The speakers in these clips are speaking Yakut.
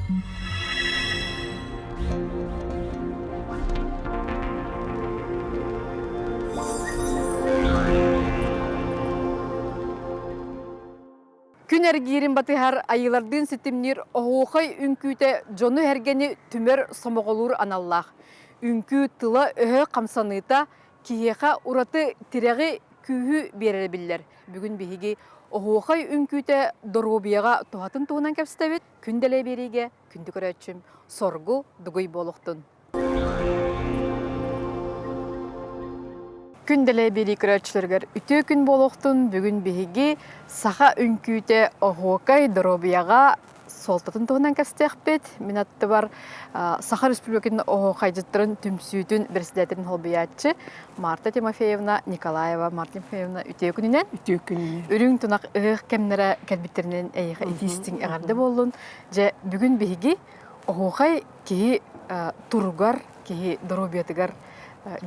Күн эргиирин батыһар айыылардыын ситимниир оһуохай үҥкүүтэ дьону-сэргэни түмэр сомоҕолуур аналлаах. Үҥкүү тыла-өһө хамсаныыта киһиэхэ ураты тирэҕи, күүһү биэрэрэ биллэр. Бүгүн биһиги оһуохай үҥкүүтэ доруобуйаҕа туһатын туһунан кэпсэтэбит. Күн дэлэй биэриигэ күндү көрөөччүм соргу дугуй буолуохтун. Күн дэлэй биэрии көрөөччүлэригэр үтүө күн буолуохтун. Бүгүн биһиги саха үҥкүүтэ оһуокай доруобуйаҕа суолтатын туһунан кэпсэтиэхпит. Мин аттыбар Саха Республикатын оһуохайдьыттарын түмсүүтүн председателин солбуйааччы Марта Тимофеевна Николаева. Марта Тимофеевна, үтүө күнүнэн. Үтүө күнүнэн. Үрүҥ тунах ыһыах кэмнэрэ кэлбиттэринэн эйиэхэ итии-истиҥ эҕэрдэ буоллун. Дьэ, бүгүн биһиги оһуохай киһи туругар, киһи доруобуйатыгар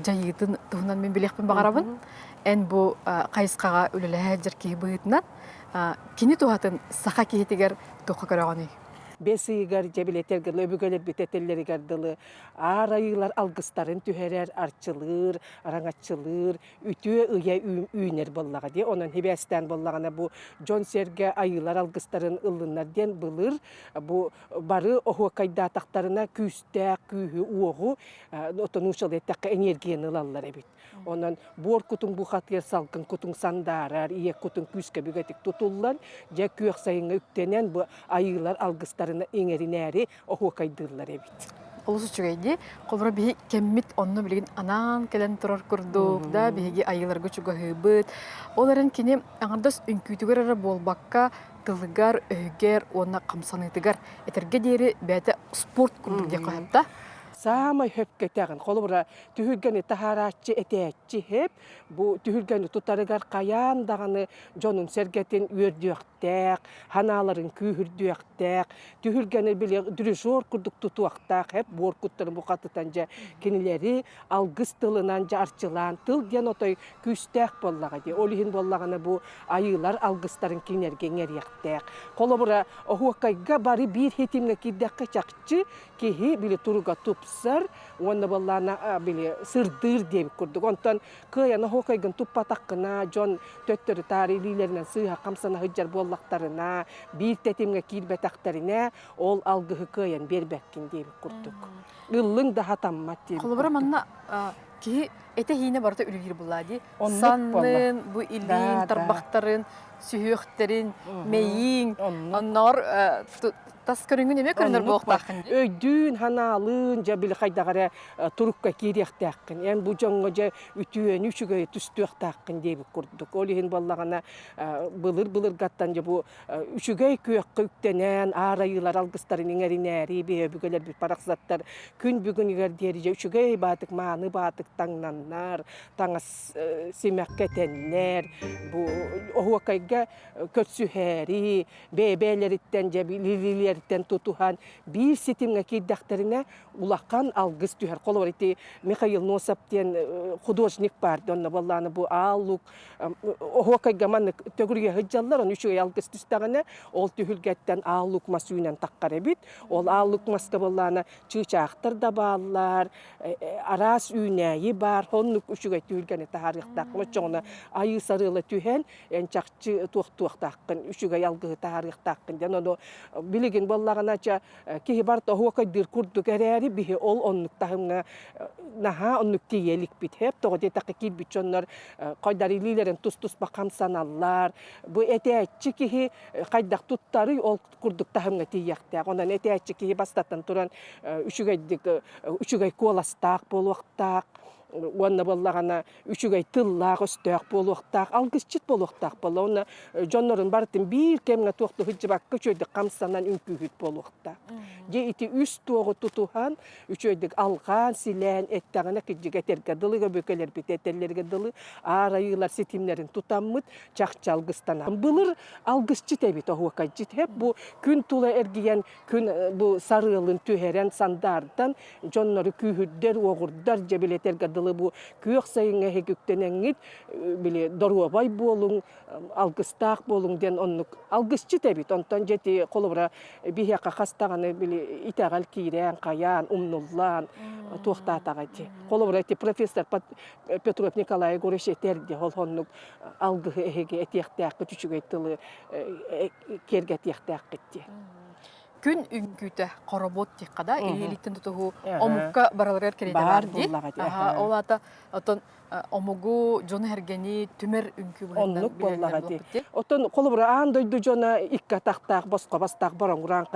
дьайыытын туһунан мин билиэхпин баҕарабын. Эн бу хайысхаҕа үлэлэһэ сылдьар киһи быһыытынан кини туһатын саха киһитигэр туохха көрөҕүнүй? Бэс ыйыгар дьэ билэтэргэ өбүгэлэрбит этэллэригэр дылы аар айыылар алгыстарын түһэрэр, арчылыыр, араҥаччылыыр, үтүө ыйа үүнэр буоллаҕа дии. Онон хибээстээн буоллаҕына бу дьон-сэргэ айыылар алгыстарын ыллыннар диэн былыр бу бары оһуокайдаатахтарына күүстээх күүһү-уоҕу отон нууччалыы эттэххэ энергияны ылаллар эбит. Онон буор кутуҥ бухатыыр, салгын кутуҥ сандаарар, ийэ кутуҥ күүскэ бүгэтик тутуллан, дьэ күөх сайыҥҥа үктэнэн бу айыылар алгыстарын иҥэринээри оһуокайдыыллар эбит. Олус үчүгэй дии. Холобура биһи кэммит онно билигин анаан кэлэн турар курдук, да биһиги айыыларга чугаһыыбыт. Ол эрэн кини аҥардас үҥкүүтүгэр эрэ буолбакка, тылыгар, өһүгэр уонна хамсаныытыгар этэргэ диэри бэйэтэ спорт курдук диэххэ сөп да? Саамай сөпкө этэҕин. Холобура, түһүлгэни таһаарааччы этээччи иһип, бу түһүлгэни тутарыгар хайаан даҕаны дьонун-сэргэтин үөрдүөхтээх, санааларын күүһүрдүөхтээх, түһүлгэни били дирижер курдук тутуохтаах, эп буор куттарын бухатытан дьэ кинилэри алгыс тылынан дьэ арчылаан тыл диэн отой күүстээх буоллаҕа дии. Ол иһин буоллаҕына бу айыылар алгыстарын кинилэргэ иҥэриэхтээх. Холобура, оһуокайга бары биир хитимҥэ киирдэххэ чахчы киһи били туруга тупсар уонна буоллаана били сырдыыр диэбит курдук. Онтон кыайан оһуокайгын туппатаххына, дьон төттөрү-таары илиилэринэн сыыһа хамсана сылдьар буоллахтарына, биир тэтимҥэ киирбэтэхтэринэ, ол алгыһы кыайан биэрбэккин диэбит курдук. Ыллыҥ да хатаммат диэбит Холобура курдук. манна киһи этэ-иинэ барыта үлэлиир буоллаа дии. Оннук буолла. Саннын, бу илиин, Да, да. тарбахтарын, сүһүөхтэрин, мэйииҥ, Оннук. онноор тас көрүҥүн эмиэ көрүнэр Оннук бар. буолуохтааххын дии. Өйдүүн, ханаалыын, дьэ били хайдах эрэ турукка киириэхтээххин. Эн бу дьоҥҥо дьэ үтүөнү, үчүгэйи түстүөхтээххин диэбит курдук. Ол иһин буоллаҕына былыр-былыргаттан дьэ бу үчүгэй күөххэ үктэнэн, аар айыылар алгыстарын иҥэринээри биһи өбүгэлэрбит барахсаттар күн бүгүнүгэр диэри дьэ үчүгэй баатык, мааны баатык таҥнаннар, таҥас симэх кэтэннэр, бу оһуокайга көрсүһээри, бэйэ-бэйэлэриттэн дьэ илиилэриттэн тутуһан биир ситимҥэ киирдэхтэринэ улахан алгыс түһэр. Холобур ити Михаил Носов диэн художник баар онно буоллааны бу аал лук оһуокайга маннык төгүрүйэ сылдьаллар, ону үчүгэй алгыс түстэҕинэ ол түһүлгэттэн аал лук мас үүнэн таххар эбит. Ол аал лук маска буоллаана чыычаахтар да бааллар, араас үүнээйи баар, оннук үчүгэй түһүлгэни таһаарыахтаах. Оччоҕуна айыы сарыала түһэн эн чахчы туохтуохтааххын, үчүгэй алгыһы таһаарыахтааххын диэн ону билигин буоллаҕына ча киһи барыта оһуокайдыыр курдук эрээри биһи ол оннук таһымҥа наһаа оннук тиийэ иликпит хэп тоҕо диэтэххэ киирбит дьоннор хайдар илиилэрин тус-туспа хамсаналлар бу этээччи киһи хайдах туттарый ол курдук таһымҥа тиийиэхтээх онон этээччи киһи бастатан туран үчүгэйдик үчүгэй куоластаах буолуохтаах уонна буоллаҕына үчүгэй тыллаах-өстөөх буолуохтаах, алгысчыт буолуохтаах буолла уонна дьоннорун барытын биир кэмҥэ туох да сылдьыбакка үчүгэйдик хамсанан үҥкүүһүт буолуохтаах. Дьэ ити үс туоҕу тутуһан, үчүгэйдик алҕаан, силээн эттэҕинэ кырдьык этэргэ дылы өбүгэлэрбит этэллэргэ дылы аар айыылар ситимнэрин тутаммыт чахчы алгыстанан. Былыр алгысчыт эбит оһуокайдьыт эп бу күн тула эргийэн күн бу сарыалын түһэрэн сандаардан дьоннору күүһүрдэр, уоҕурдар, дьэбилэтэргэ дылы. дылы бу күөх сайыҥҥа эһиги үктэнэҥҥит били доруобай буолуҥ, алгыстаах буолуҥ диэн оннук алгысчыт эбит. Онтон дьэ ити холобура биһиэхэ хас даҕаны били итэҕэл киирэн, хайаан, умнуллан туохтаатаҕа ити. Холобура ити профессор Петров Николай Егорович этэр дии ол оннук алгыһы эһиги этиэхтээххит үчүгэй тылы киэргэтиэхтээххит дии. Күн үҥкүүтэ хоробуот диэххэ да илиилиттэн тутуһуу омукка бараларыгар кэриэтэ баар баар дии. буоллаҕа дии. Ол аата оттон омугу, дьону-сэргэни түмэр үҥкүү быһыытынан Оннук билэллэр буоллаҕа дии. буоллахпыт дии. Оттон холобура аан дойду дьоно икки атахтаах, босхо бастаах бороҥураан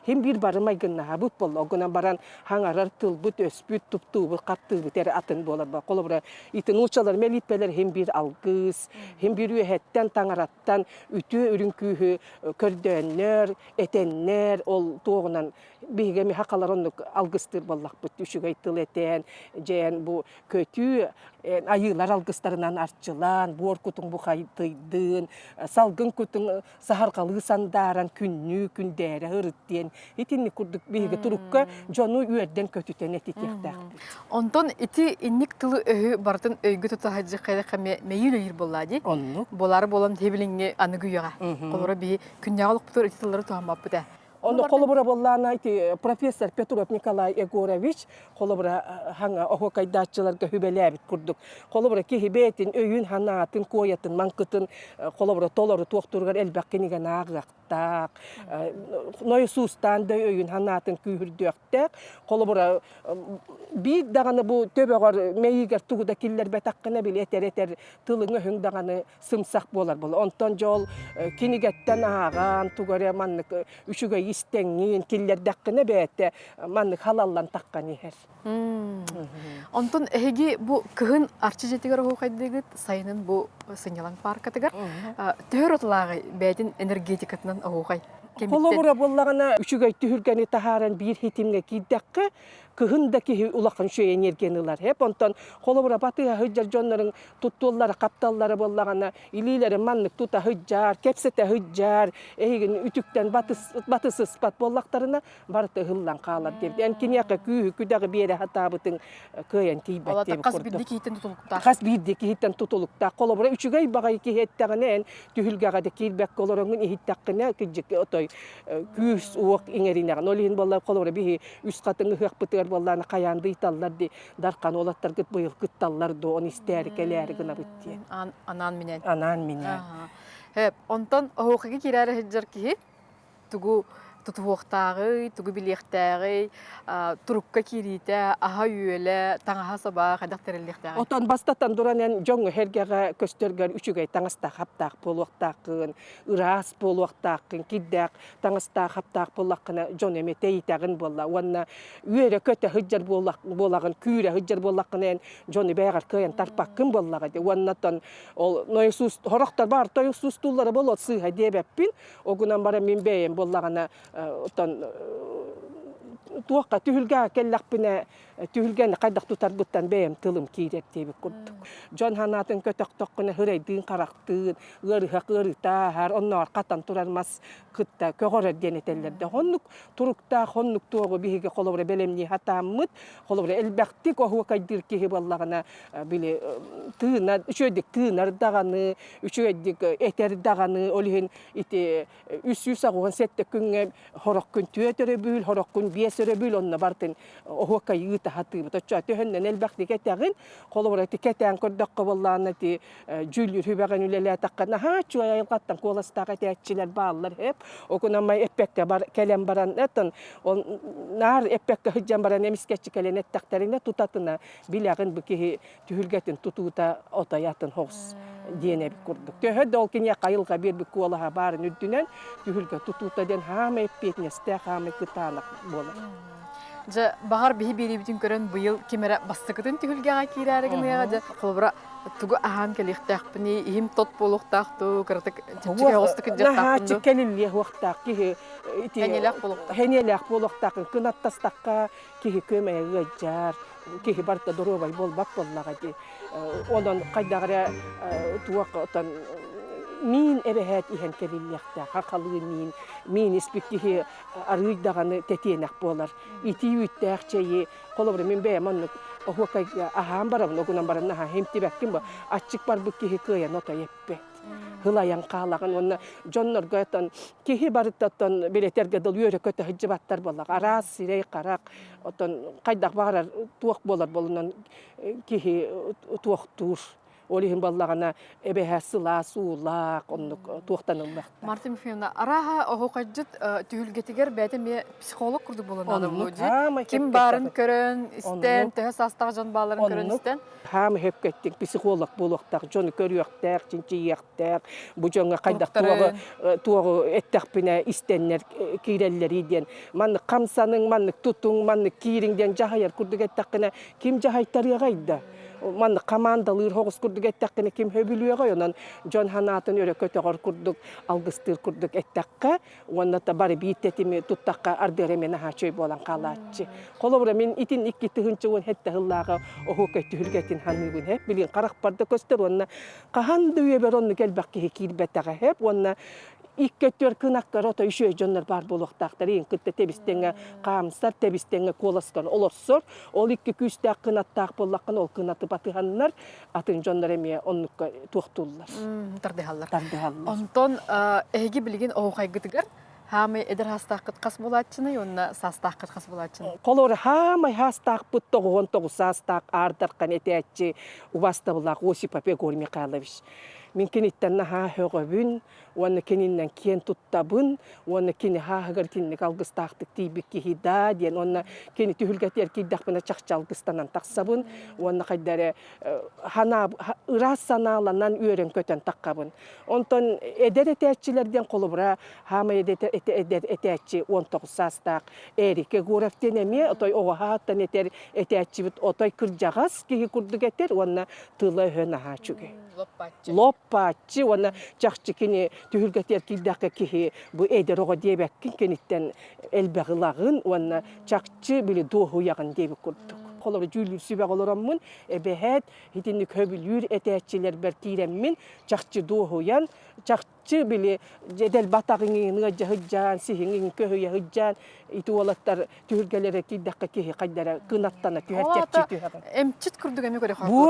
хим биир бары майгыннаһабыт буолла. Огунан баран хаҥарар тылбыт, өспүт, туптуубут, хаптыыбыт эрэ атын буолар. Холобура ити нууччалар мэлииппэлэр хим биир алгыс, хим биир үөһэттэн таҥараттан үтүө үрүҥ күүһү көрдөөннөр, этэннэр, ол туоҕунан биһиги эмиэ хахалар оннук алгыстыыр буоллахпыт. Үчүгэй тыл этэн, дьээн бу көтүү айыылар алгыстарынан арчылаан, буор кутуҥ бухайтыйдыын, салгын кутуҥ саһарҕалыы сандааран күннүү күндээрэ ырыт диэн итинник курдук биһиги турукка дьону үөрдэн көтүтэн этитиэхтээхпит. Онтон ити инник тылы-өһү барытын өйгө тута сылдьыахха мэйиил өйүүр буоллаа дии. Оннук. Буолаары буолан биһи аныгы үйэҕэ. Холобура биһи күннээҕи олохпутугар ити тыллары туһаммаппыт ээ. Ону холобура буоллаана ити профессор Петров Николай Егорович холобура хаҥа оһуокайдааччыларга хүбэлээбит курдук. Холобура киһи бэйэтин өйүн, ханаатын, куойатын, маҥкытын холобура толору туохтуругар элбэх кинигэни ааҕыахтаах, нойосуустаан да өйүн ханаатын күүһүрдүөхтээх. Холобура биир даҕаны бу төбөҕөр мэйиигэр тугу да киллэрбэтэххинэ били этэр-этэр тылыҥ-өһүҥ даҕаны сымсах буолар буолар. Онтон дьол кинигэттэн ааҕан, тугу эрэ маннык үчүгэй истэҥҥин киллэрдэххинэ бэйэтэ маннык халаллан таххан иһэр. Онтон эһиги бу кыһын Арчы дьиэтигэр оһуохайдыыгыт, сайынын бу сынньалаҥ пааркатыгар. Төһө роталааҕый бэйэтин энергетикатынан оһуохай кэмиттэн? Холобура буоллаҕына, үчүгэй түһүлгэни таһааран биир хитимҥэ киирдэххэ, кыһын да киһи улахан үчүгэй энергияны ылар. Эп онтон холобура батыһа сылдьар дьоннорун туттуллара, хапталлара буоллаҕына, илиилэрин маннык тута сылдьар, кэпсэтэ сылдьар, эһигин үтүктэн батысыспат буоллахтарына, барыта ыһыллан хаалар диэбит. Эн киниэхэ күүһү-күдэҕи биэрэ сатаабытыҥ кыайан тиийбэт диэбит Хас биирдии киһиттэн тутулуктаах. Хас биирдии киһиттэн тутулуктаах. Холобура, үчүгэй баҕайы киһи эттэҕинэ, эн түһүлгэҕэ да киирбэккэ олороҥҥун иһиттэххинэ, кырдьык отой күүс-уох иҥэринэҕин. Ол иһин буолла, холобура, биһи үс хатыҥ ыһыахпытыгар буоллаана хайаан да ыйталлар дии, Дархан уолаттаргыт быйыл кытталлар дуо, оны истээри кэлээри гынабыт диэн. Анаан-минээн. Анаан-минээн. Онтон оһуохайга киирээри сылдьар киһи тугу тутуһуохтааҕый, тугу билиэхтээҕий, турукка киириитэ, аһа-үөлэ, таҥаһа-саба хайдах тэриллиэхтээҕий? Отон бастатан туран эн дьоҥҥо сэргэҕэ көстөргөр үчүгэй таҥастаах-хаптаах буолуохтааххын, ыраас буолуохтааххын, кирдээх таҥастаах-хаптаах буоллаххына дьон эмиэ тэйитэҕин буолла уонна үөрэ-көтө сылдьар буолаҕын, күүрэ сылдьар буоллаххына эн дьону бэйэҕэр кыайан тарпаккын буоллаҕа дии. Уонна оттон ол нойосуус сорохтор баар тойосуустууллара буолуо сыыһа диэбэппин. Ол гынан баран мин бэйэм буоллаҕына оттон туохха түһүлгэҕэ кэллэхпинэ түһүлгэни хайдах тутарбыттан бэйэм тылым киирэр диэбит курдук. Дьон санаатын көтөхтөххүнэ хырайдыын-харахтыын, ыарыһах ыарыытааһар, оннооҕор хатан турар мас кытта көҕөрөр диэн этэллэр да оннук туруктаах, оннук туоҕу биһиги холобура бэлэмнии сатааммыт, холобура элбэхтик оһуокайдыыр киһи буоллаҕына били тыына үчүгэйдик тыынар даҕаны, үчүгэйдик этэр даҕаны, ол иһин ити 387 күҥҥэ сорох күн түөрт өрөбүл, сорох күн биэс өрөбүл онно бартын оһуокай ыыта сатыыбыт. Оччо төһөннөн элбэхтик этэҕин, холобура ити кэтээн көрдөххө буоллаҕына ити дьүүллүүр сүбэҕин үлэлээтэххэ наһаа үчүгэй айылҕаттан куоластаах этээччилэр бааллар эп. Окунан май эппэккэ бар кэлэн баран этон ол наар эппэккэ сылдьан баран эмискэччи кэлэн эттэхтэринэ тутатына билэҕин бу киһи түһүлгэтин тутуута отой атын хоҕус диэн эбит курдук. Төһө да ол киниэхэ айылҕа биэрбит куолаһа баарын үрдүнэн түһүлгэ тутуута диэн хаамай эппиэтинэстээх, хаамай кытаанах буолар. Дьэ, баҕар биһи биэриибитин көрөн быйыл ким эрэ бастакытын түһүлгэҕэ киирээри гыныаҕа дьэ, холобура, тугу аһаан кэлиэхтээхпиний, иһим тот буолуохтаах дуу, кыратык чэпчэки оҕустук Наһаа кэлиллиэ уохтаах киһи ити Хэниэлээх буолуохтаах. Хэниэлээх буолуохтаах. Кынаттастахха киһи күөмэйэ ыалдьар, киһи барыта доруобай буолбат буоллаҕа дии. Онон хайдах эрэ туох отон Миин эбэһээт иһэн кэлиллиэхтээх. Хахалыы миин. Миин испит киһи арыый даҕаны тэтиэнэх буолар. Итии үүттээх чэйи, холобура мин бэйэм оннук оһуокайга аһаан барабын, огунан баран наһаа химтибэккин бу. Аччык барбыт киһи кыайан отой эппэт. Һылайан хаалаҕын уонна дьоннорго оттон киһи барыта оттон билэтэргэ дылы үөрэ-көтө сылдьыбаттар буоллаҕа. Араас сирэй-харах оттон хайдах баҕарар туох буолар буолунан киһи туохтуур. Ол иһин буоллаҕына эбэһэ сылаас уулаах оннук туохтаныллыахтаах. Марта Михайловна, арааһа оһуохайдьыт түһүлгэтигэр бэйэтэ эмиэ психолог курдук буолан наада буолуо дии. Ким баарын көрөн, истэн, төһө саастаах дьон бааларын көрөн истэн. Хаамай сөпкө психолог буолуохтаах, дьону көрүөхтээх, чинчийиэхтээх, бу дьоҥҥо хайдах туоҕу туоҕу эттэхпинэ истэннэр киирэллэрий диэн. Маннык хамсаныҥ, маннык тутуҥ, маннык киириҥ диэн дьаһайар курдук эттэххинэ ким дьаһайтарыаҕай да? Маннык хамаандалыыр соҕус курдук эттэххинэ ким сөбүлүөҕэй, онон дьон санаатын өрө көтөҕөр курдук, алгыстыыр курдук эттэххэ уонна да бары биир тэтими туттахха ардыара эмиэ наһаа үчүгэй буолан хаалааччы. Холобура, мин итин 2017 сыллааҕы оһуокай түһүлгэтин саныыбын һэп, билигин харахпар да көстөр уонна хаһан да үйэбэр оннук элбэх киһи киирбэтэҕэ һэп уонна икки өттүгэр кынаккар ото үчүгэй дьоннор баар буолуохтаахтар иин кытта тэбистэҥҥэ хаамсар, тэбистэҥҥэ куоласкар олорсор. Ол икки күүстээх кынаттаах буоллаххына, ол кынаты батыһаннар атын дьоннор эмиэ оннукка туохтууллар. Тардыһаллар. Тардыһаллар. Онтон эһиги билигин оһуохайгытыгар хаамай эдэр саастааххыт хас буолааччыный уонна саастааххыт хас буолааччыный? Холобур, хаамай саастаахпыт 99 саастаах Аардархан этээччи убаастабыллаах Осипов Егор Михайлович. Мин киниттэн наһаа сөҕөбүн уонна кининэн киэн туттабын уонна кини хааһыгар итинник алгыстаахтык тиийбит киһи даа диэн уонна кини түһүлгэтигэр киирдэхпинэ чахчы алгыстанан тахсабын уонна хайда эрэ санаа ыраас санааланан үөрэн-көтөн таххабын. Онтон эдэр этээччилэр диэн холобура хаамай эдэр этээччи 19 саастаах Эрик Егоров диэн эмиэ отой оҕо сааһыттан этэр этээччибит отой кырдьаҕас киһи курдук этэр уонна тыла-өһө наһаа үчүгэй. Лоппааччы. Лоппааччы уонна чахчы кини түһүлгэтигэр киирдэххэ киһи бу эдэр оҕо диэбэккин киниттэн элбэҕи ылаҕын уонна чахчы били дуоһуйаҕын диэбит курдук. Холобур, дьүүллүүр сүбэҕэ олороммун эбэһээт итинник сөбүлүүр этээччилэрбэр киирэммин чахчы дуоһуйан чахчы Чы били дьэдэл батаҕыҥ ыадьа сылдьаан, сиһиҥ көһүйэ сылдьаан ити уолаттар түһүлгэлэрэ киирдэххэ киһи хайдара кынаттана түһэр чэпчии түһэҕин. Эмчит курдук эми көрө Бу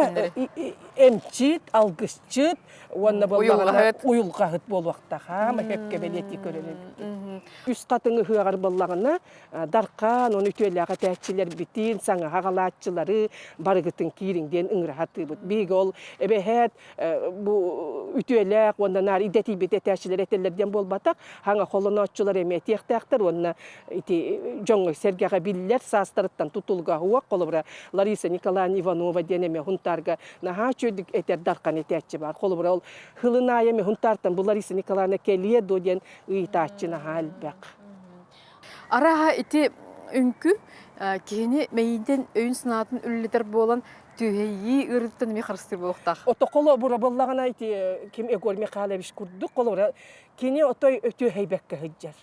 эмчит, алгысчыт уонна буоллаҕына уйулҕаһыт буолуохтаах. Хаама сөпкө бэлиэтии көрөр эбиккин. Үс хатыҥ ыһыаҕар буоллаҕына Дархан уонна үтүөлээх этээччилэрбитин, саҥа хаҕалааччылары барыгытын киириҥ диэн ыҥыра сатыыбыт. Биһиги ол эбэһээт бу үтүөлээх уонна наар идэтийбит этээччилэр этэллэр диэн буолбатах, хаҥа холонооччулар эмиэ этиэхтээхтэр уонна ити дьоҥҥо сэргэҕэ биллэр саастарыттан тутулуга суох. Холобура, Лариса Николаевна Иванова диэн эмиэ Хунтаарга наһаа үчүгэйдик этэр Дархан этээччи баар. Холобура, ол сылын аайы эмиэ Хунтаартан бу Лариса Николаевна кэлиэ дуо диэн ыйытааччы наһаа элбэх. Арааһа ити үҥкүү киһини мэйиитин өйүн-санаатын үлэлэтэр буолан түөһэйии ыарыыттан эмиэ харыстыыр буолуохтаах. Ото холобура буоллаҕына ити ким Егор Михайлович курдук холобура кини отой түөһэйбэккэ сылдьар.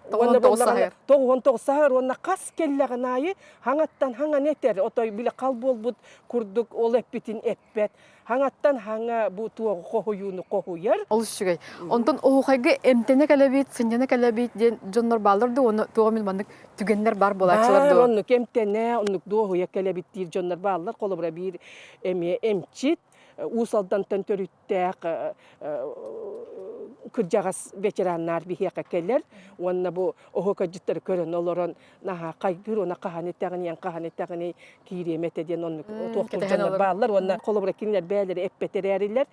99 саһар уонна хас кэллэҕин аайы хаҥаттан хаҥан этэр отой били хал буолбут курдук ол эппитин эппэт хаҥаттан хаҥа бу туоҕу хоһуйууну хоһуйар. Олус үчүгэй. Онтон оһуохайга эмтэнэ кэлэбит, сынньана кэлэбит диэн дьоннор бааллар дуо? Уонна туох эмит маннык түгэннэр баар буолааччылар дуо? Оннук эмтэнэ, оннук дуоһуйа кэлэбит диир дьоннор бааллар. Холобура биир эмиэ эмчит Уус Алдантан төрүттээх кырдьаҕас ветераннар биһиэхэ кэлэр уонна бу оһуокайдьыттары көрөн олорон наһаа хайгыыр уонна хаһан итэҕиний хаһан итэҕиний киириэм этэ диэн оннук туохтуур дьоннор бааллар уонна холобура кинилэр бэйэлэрэ эппэтэрээрилэр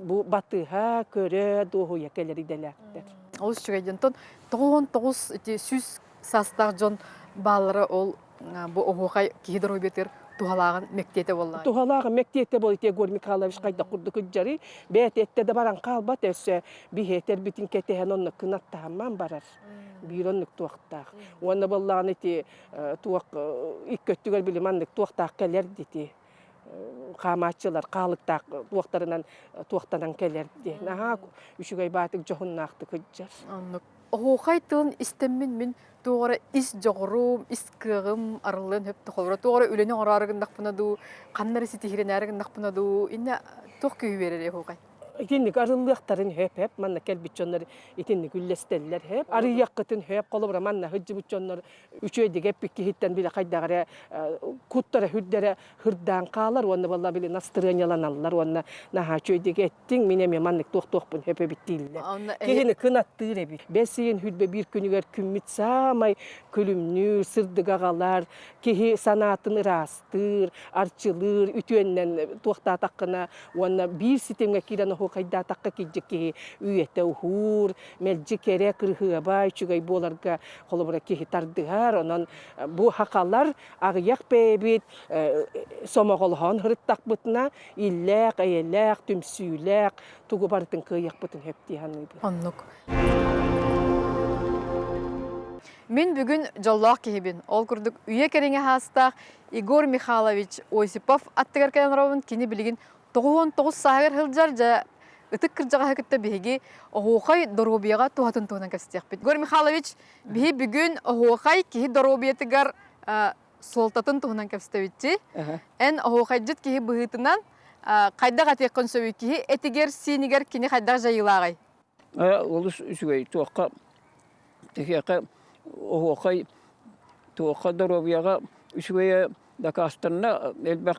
бу батыһа көрө дуоһуйа кэлэр идэлээхтэр. Олус үчүгэй диэн. Онтон 99 ити 100 саастаах дьон бааллара ол бу оһуохай киһи доруобуйатыгар туһалааҕын мэктиэтэ буоллаҕа. Туһалааҕын мэктиэтэ буол Егор Михайлович хайдах курдук ыдьарый бэйэтэ эттэ да баран хаалбат өссө биһи этэрбитин кэтэһэн онно кынаттаһамман барар. Биир оннук туохтаах. Уонна буоллаҕына ити туох икки өттүгэр били маннык туохтаах кэлэр дити хаамааччылар хаалыктаах туохтарынан туохтанан кэлэр ди. Наһаа үчүгэй баатык дьоһуннаахтык ыдьар. Оннук. Оһуохай тылын истэммин мин туох эрэ ис дьоҕурум, ис кыаҕым арыллыан сөп холобура туох эрэ үлэни оҥороору гыннахпына дуу, ханна эрэ ситиһирэнээри гыннахпына дуу, иннэ туох күүһү биэрэрий оһуохай? Итинник арыллыахтарын хөп-хөп манна кэлбит дьоннор итинник үллэстэллэр хөп. Арыйыаххытын хөп холобура манна сылдьыбыт дьоннор үчүгэйдик эппит киһиттэн били хайдах эрэ куттара хүрдэрэ хырдаан хаалар уонна буолла били настырыанньаланаллар уонна наһаа үчүгэйдик эттиҥ мин эмиэ маннык туохтуохпун хөп эбит дииллэр. Киһини кынаттыыр эбит. Бэс ыйын хүрбэ биир күнүгэр күммүт саамай күлүмнүүр, сырдык аҕалар, киһи санаатын ыраастыыр, арчылыыр, үтүөннэн туохтаатаххына уонна биир ситимҥэ киирэн оһуохайдаатахха кирдьик киһи үйэтэ уһуур, мэлдьи кэрэ, кырыһыаба, үчүгэй буоларга холобура киһи тардыһар. Онон бу хахалар аҕыйах бэйэбит сомоҕолоһон сырыттахпытына иллээх, эйэлээх, түмсүүлээх тугу барытын кыайыахпытын сөп дии саныыбын. Оннук. Мин бүгүн дьоллоох киһибин. Ол курдук үйэ кэриҥэ саастаах Егор Михайлович Осипов аттыгар кэлэн олоробун. Кини билигин 99 сааһыгар сылдьар. Дьэ, ытык кырдьаҕаһы кытта биһиги оһуохай доруобуйаҕа туһатын туһунан кэпсэтиэхпит. Егор Михайлович, биһи бүгүн оһуохай киһи доруобуйатыгар суолтатын туһунан кэпсэтэбитчи. Эн оһуохайдьыт киһи быһыытынан хайдах этиэххин сөбүй киһи этигэр-сиинигэр кини хайдах дьайыылааҕый? Олус үчүгэй туохха Киһиэхэ оһуохай туохха доруобуйаҕа үчүгэйэ дакаастанна элбэх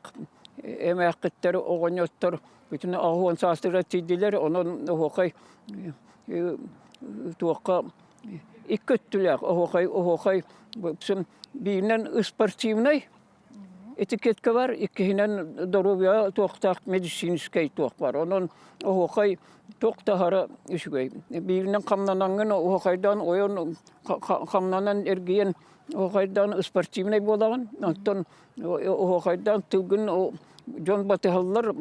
эмээххиттэр, оҕонньоттор бүтүн 80 саастарыгар тиийдилэр. Онон оһуохай туохха икки өттүлээх оһуохай оһуохай бииринэн спортивнай Этикетка бар, иккиһинэн доруобуйаҕа туохтаах медицинскэй туох бар. Онон оһуохай туох таһара үчүгэй. Бииринэн хамнанаҥҥын оһуохайдаан ойон хамнанан эргийэн оһуохайдаан спортивнай буолаҕын. Оттон оһуохайдаан тылгын дьон батыһаллар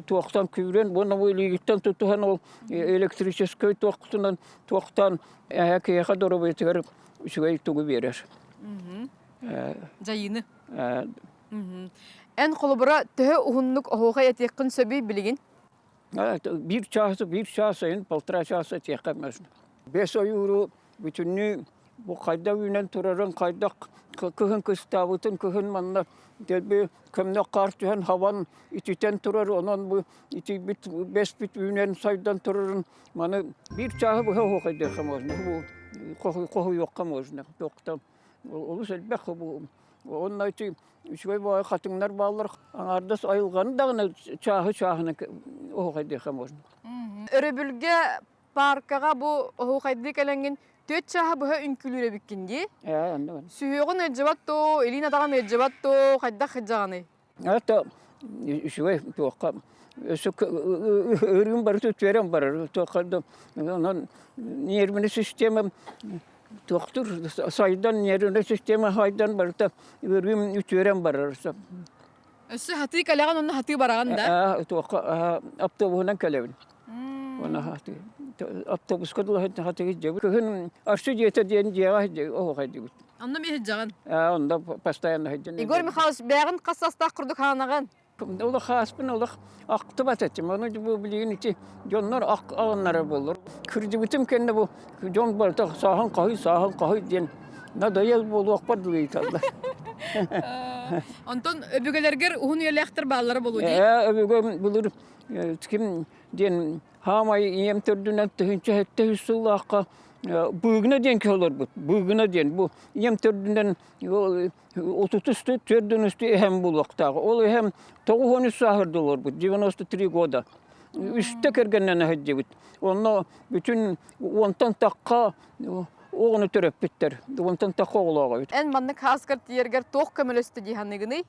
туохтан күүрэн уонна бу илиигиттэн тутуһан ол электрическэй туохтунан туохтаан эһэ киһиэхэ доруобуйатыгар үчүгэй тугу биэрэр. Дьайыыны. Эн холобура төһө уһуннук оһуохай этиэххин сөбүй билигин? Биир чаас, биир чаас сайын полтора часа этиэххэ можно. Бэс ойууру бүтүннүү бу хайдах үүнэн турарын, хайдах кыһын кыстаабытын, кыһын манна дэлби көмнөх хаар түһэн хабан ититэн турар, онон бу итийбит бэспит үүнэн сайдан турарын маны биир чааһы быһа оһуохайдыахха можно, бу хоһуйуохха можно. Туохта Олус элбэх бу уонна ити үчүгэй баҕайы хатыҥнар бааллар аҥаардас айылҕаны даҕаны чааһы чааһына оһуохайдыахха можно. Өрөбүлгэ пааркаҕа бу оһуохайдыы кэлэҥҥин түөрт чааһы быһа үҥкүүлүүр эбиккин дии. Ээ, онно. Сүһүөҕүн ыалдьыбат дуу, илиин атаҕын ыалдьыбат дуу, хайдах сылдьаҕыный? Это үчүгэй туохха өссө ыарыым барыта үтүөрэн барар туохха да онон нервный система туохтур сайдан нервный система сайдан барыта ыарыым үтүөрэн барар Өссө хатыы кэлэҕин уонна хатыы бараҕын да? Туохха автобуһунан кэлэбин. Уонна хатыы автобуска дылы хатыы дьиэбит. Кыһын арсы дьиэтэ диэн дьиэҕэ оһуохайдыбыт. Онно эмиэ сылдьаҕын? Онно постоянно сылдьан. Егор Михайлович, бэйэҕин хас саастаах курдук ханаҕын? Олох хааспын олох ахтыбат этим. Ону бу билигин ити дьоннор аҕыннара буоллар. Кырдьыбытым кэннэ бу дьон барыта сааһын хаһый, сааһын хаһый диэн надоел буолуохпар дылы ыйыталлар. Онтон өбүгэлэргэр уһун үйэлээхтэр бааллара буолуо дии? Ээ, өбүгэм былыр ким диэн Хаамай ийэм төрдүнэн 1703 сыллаахха Быыгына диэн киһи олорбут. Быыгына диэн бу ийэм төрдүнэн отутусту төрдүнүстү эһэм буолуохтаах. Ол эһэм 93 сааһырда олорбут, 93 года. Үстэ кэргэннэнэ сылдьыбыт. Онно бүтүн уонтан тахха оҕону төрөппүттэр. Уонтан тахха оҕолоох эбит. Эн маннык хааскар тиийэргэр туох көмөлөстө дии саныыгыный?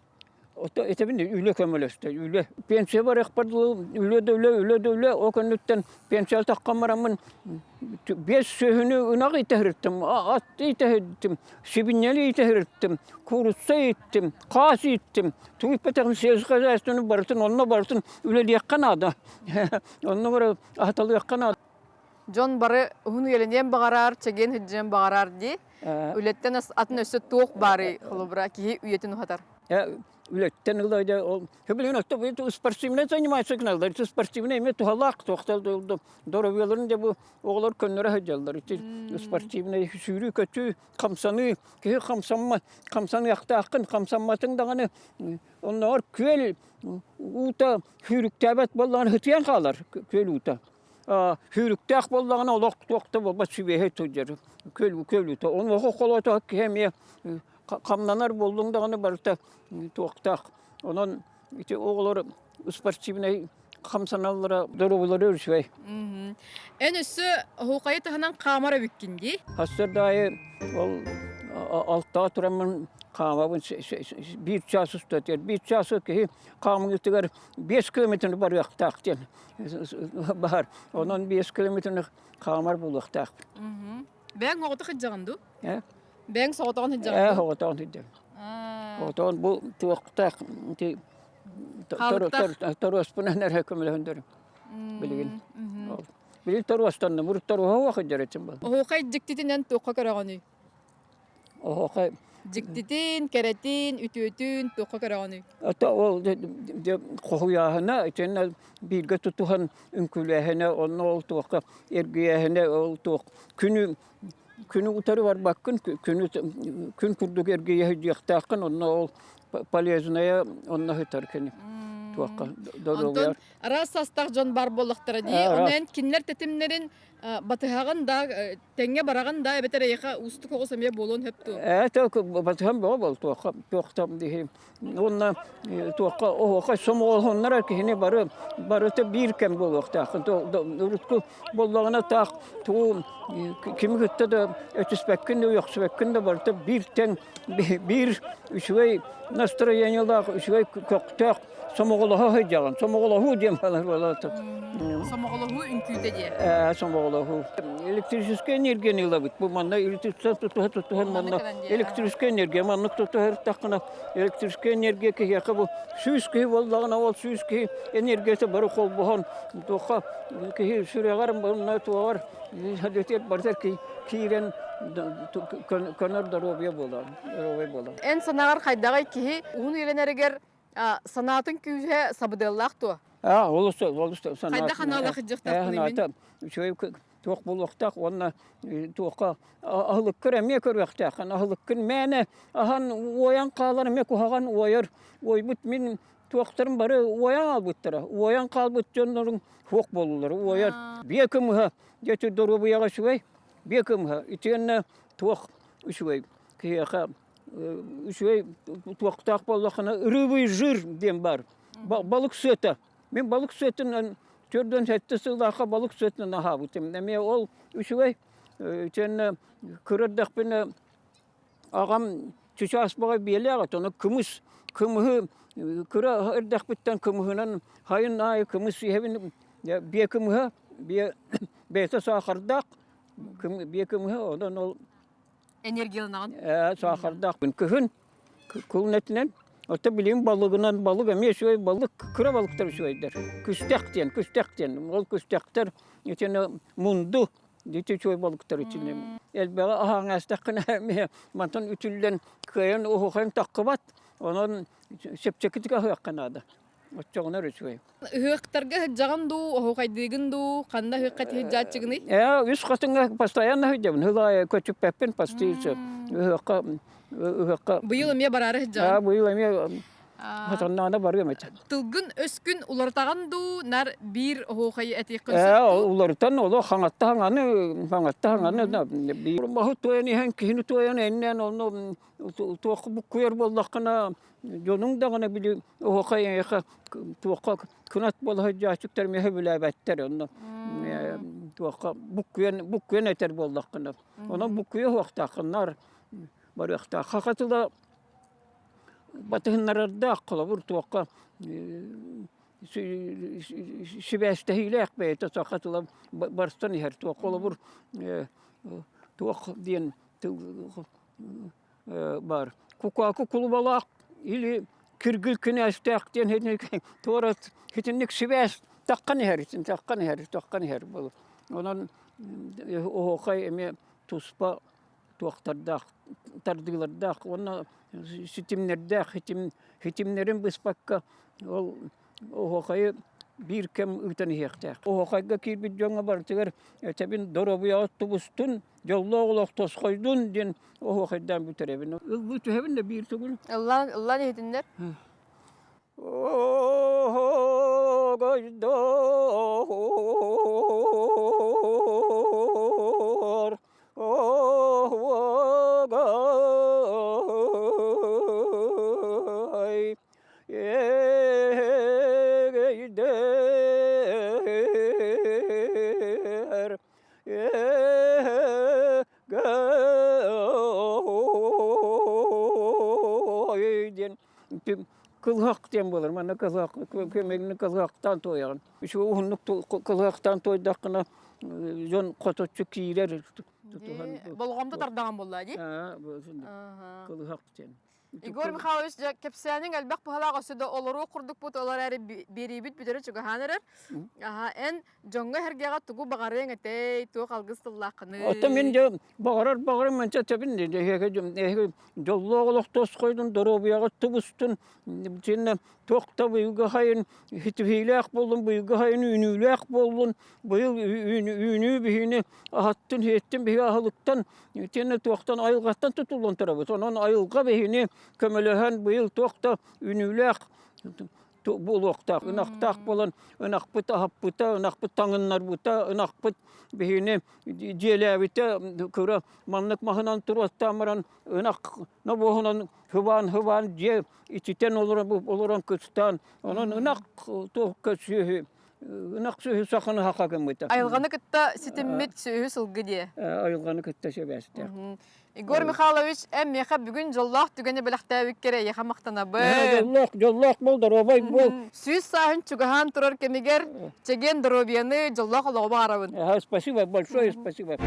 Этэбин үлэ көмөлөстө, үлэ. Пенсия барыахпар дылы үлэ да үлэ, үлэ да үлэ. Ол кэнниттэн пенсия таххан бараммын биэс сүөһүнү ынах итэһириттим, ат итэһириттим, сибинньэли итэһириттим, курусса ииттим, хаас ииттим. Тугу иппэтэҕим сельскохозяйствоны барытын онно барытын үлэлиэххэ наада. Онно бары аһаталыахха наада. Дьон бары уһун үйэлэниэн баҕарар, чэгиэн сылдьыан баҕарар дии. Үлэттэн атын өссө туох баарый холобура киһи үйэтин уһатар? Үлэттэн ыла дьэ ол билигин оттон спортивнай заниматься гыналлар. Спортивнай эмиэ туһалаах туохтал доруобуйаларын дьэ бу оҕолор көннөрө сылдьаллар. Ити спортивнай сүүрүү-көтүү, хамсаныы, киһи хамсамма, хамсаныахтааххын, хамсамматыҥ даҕаны оннооҕор күөл уута сүүрүктээбэт буоллаҕына сытыйан хаалар күөл уута. Сүүрүктээх буоллаҕына олох туох да буолбат сибиэһэй сылдьар күөл күөл уута. Онуоха холоотох киһи эмиэ хамнанар буоллуҥ даҕаны барыта туохтаах. Онон ити оҕолор спортивнай хамсаналлара доруобуйлара үчүгэй. Эн өссө оһуохайы таһынан хаамар эбиккин дии? Сарсыарда аайы ол алтаҕа тураммын хаамабын биир чаас устатыгар. Биир чаас киһи хаамыытыгар 5 километры барыахтаах диэн баар. Онон 5 километры хаамар буолуохтаахпын. Бэйэҥ оҕото сылдьаҕын дуу? Э? Бэйэҥ соҕотоҕун сылдьаҕын Ээ, соҕотоҕун сылдьабын. Соҕотоҕун бу туохтаах ити торуоспунан эрэ көмөлөһүндөрүм билигин. Билигин торуостанным, урут торуоһа суох сылдьар этим буолла. Оһуохай дьиктитинэн туохха көрөҕүнүй? Оһуохай Дьиктитин, кэрэтин, үтүөтүн туохха көрөҕүнүй? Ото ол хоһуйааһына итиннэ бииргэ тутуһан үҥкүүлээһинэ, онно ол туохха эргийээһинэ, ол туох күнү күнү утары барбаккын, күнү күн курдук эргийэ сылдьыахтааххын, онно ол полезная онно сытар кини туохха Онтон араас састаах дьон бар буоллахтара дии. Онон кинилэр тэтимнэрин батыһаҕын да, тэҥҥэ бараҕын да, эбэтэр эйиэхэ уустук оҕус эмиэ буолуон сөп дуо? Ээ, батыһан бөҕө буол туохха туохта дии Уонна туохха оһуохай сомоҕолоһуннарар киһини бары барыта биир кэм буолуохтааххын. Урукку буоллаҕына таах тугу кими кытта да өтүспэккин да үөхсүбэккин да барыта биир тэҥ биир үчүгэй настроениелаах үчүгэй көхтөөх сомоҕолоһо сылдьаҕын. Сомоҕолоһуу диэн балар буолар. Сомоҕолоһуу үҥкүүтэ диэ. Ээ, сомоҕолоһуу. Электрическэй энергияны ылабыт. Бу манна электричество тутуһа тутуһан манна электрическэй энергия маннык тутуһартаххына электрическэй энергия киһиэхэ бу 100 киһи буоллаҕына ол 100 киһи энергията бары холбоһон туохха киһи сүрэҕэр манна туоҕар барыта киирэн көнөр доруобуйа буолар доруобуйа буолар. Эн санааҕар хайдаҕый киһи уһун үйэлэнэригэр санаатын күүһэ сабыдыаллаах дуо? Аа, олус олус санаат. Хайдах аналлаах ыдьахтаахпыный мин? Санаата үчүгэй туох буолуохтаах уонна туохха аһылыккыр эмиэ көрүөхтээххин. Аһылыккын мээнэ аһан уойан хаалар эмиэ куһаҕан уойар. Уойбут мин туохтарым бары уойан хаалбыттара. Уойан хаалбыт дьоннорум суох буоллулар. Уойар. Биэ кымыһа дьэ доруобуйаҕа үчүгэй. Биэ кымыһа. Итиэннэ туох үчүгэй киһиэхэ үчүгэй туохтаах буоллаххына рыбый жир диэн баар. Балык сыата. Мин балык сыатынан 47 сыллаахха балык сыатынан аһаабытым. Эмиэ ол үчүгэй. Итиэннэ кыра эрдэхпинэ аҕам чычаас баҕай биэлээх этэ. Ону кымыс, кымыһы кыра эрдэхпиттэн кымыһынан хайын аайы кымыс иһэбин. Биэ кымыһа, биэ бэйэтэ саахардаах, биэ кымыһа, онон ол Энергияланаҕын? Ээ, саахардаах кыһын кулун этинэн, оттон билигин балыгынан балык эмиэ үчүгэй балык, кыра балыктар үчүгэйдэр. Күстэх диэн, күстэх диэн. Ол күстэхтэр итини мунду ити үчүгэй балыктар итини. Элбэҕи аһаан ээстэххинэ эмиэ мантан үтүллэн кыайан оһуохайын таххыбат. Онон чэпчэкитик аһыахха наада. Оччоҕуна эрэ үчүгэй. Ыһыахтарга сылдьаҕын дуу, оһуохайдыыгын дуу, ханна ыһыахха сылдьааччыгыный? Ээ, үс хатыҥҥа постоянно сылдьабын. Сыл аайы көчүппэппин почти ыһыахха ыһыахха. Быйыл эмиэ бараары сылдьаҕын? Аа, быйыл эмиэ хатаннаана барыам этэ. Тылгын өскүн уларытаҕын дуу, нар биир оһуохайы этиэххин Ээ, сөп дуу? уларытан олох хаҥатта хаҥаны, хаҥатта хаҥаны биир маһы туойан иһэн киһини туойан эннээн онно туох буккуйар буоллаххына Дьонуҥ даҕаны били оһуохай эйиэхэ туохха кынат буола сылдьааччыктар эмиэ сөбүлээбэттэр онно туохха буккуйан буккуйан этэр буоллаххына онон буккуйа уһуохтааххын наар барыахтаах саха тыла батыһыннарардаах холобур туохха сибээстэһиилээх бэйэтэ саха тыла барсан иһэр туох холобур туох диэн тыл баар. Кукааку кулубалаах или Киргил кинээстээх диэн туора итинник сибээс таххан иһэр, таххан иһэр, таххан иһэр буолар. Онон оһуохай эмиэ туспа туохтардаах. тардыылардаах уонна ситимнэрдээх ситимнэрин быспакка ол оһуохайы биир кэм ыытан иһиэхтээх. Оһуохайга киирбит дьоҥҥо барытыгар этэбин доруобуйаҕыт тубустун, дьоллоох олох тосхойдун диэн оһуохайдаан бүтэрэбин. Ыллыы түһэбин да биир төгүл. Ыллаан, ыллаан иһитиннэр. Оһуохайдоор, оһуохай, эгейдэр, эгэй диэн кылыһах диэн буолар. Манна кылыһах көмөгүнү кылыһахтаан туойаҕын. Үчүгэй уһуннук кылыһахтаан туойдаххына дьон хоточчу киирэр тутуһан. Болҕомто тардаҕан буолла дии. Кылыһах диэн. Егор Михайлович, дьэ, кэпсээниҥ элбэх быһалаах өссө да олоруох курдукпут, ол эрээри биэриибит бүтэрэ чугаһаан эрэр. Аха, эн дьоҥҥо-сэргэҕэ тугу баҕарыаҥ этэй, туох алгыс тыллааххыный? Оттон мин дьэ баҕарар баҕарым манча тэбин эһиги дьоллоох олох тосхойдун, доруобуйаҕыт тубустун, итиннэ туох да быйылгы хайын хитиһиилээх буоллун, быйылгы хайын үүнүүлээх буоллун, быйыл үүнүү биһини аһаттын, иһиттин биһиги аһылыктан Итиэннэ туохтан айылҕаттан тутуллан турабыт. Онон айылҕа биһини көмөлөһөн быйыл туох да үнүүлээх буолуохтаах. Ынахтаах буолан ынахпыт аһаппыта, ынахпыт таҥыннарбыта, ынахпыт биһини дьиэлээбитэ кыра маннык маһынан туруоттаан баран ынах нобуоһунан хыбаан-хыбаан дьиэ ититэн олорон, олорон кыстаан онон ынах туохка сүөһү ынах сүөһү саханы хаха гыммыта. Айылҕаны кытта ситиммит сүөһү сылгы диэ. Айылҕаны кытта сөбөстөх. Егор Михайлович, эн миэхэ бүгүн дьоллоох түгэни бэлэхтээбиккэр эйиэхэ махтанабын. Дьоллоох, дьоллоох бол, доруобай бол. 100 сааһын чугаһаан турар кэмигэр чэгиэн доруобуйаны, дьоллоох олоҕу баҕарабын. Спасибо, большое спасибо.